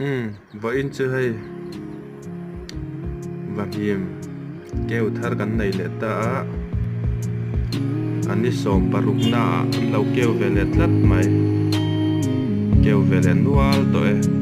Umm vawiin chu hei vahlim keu thar kan nei leh ta a a ni 60 naah an lo keu ve leh tlat mai keu ve leh nual tawh e.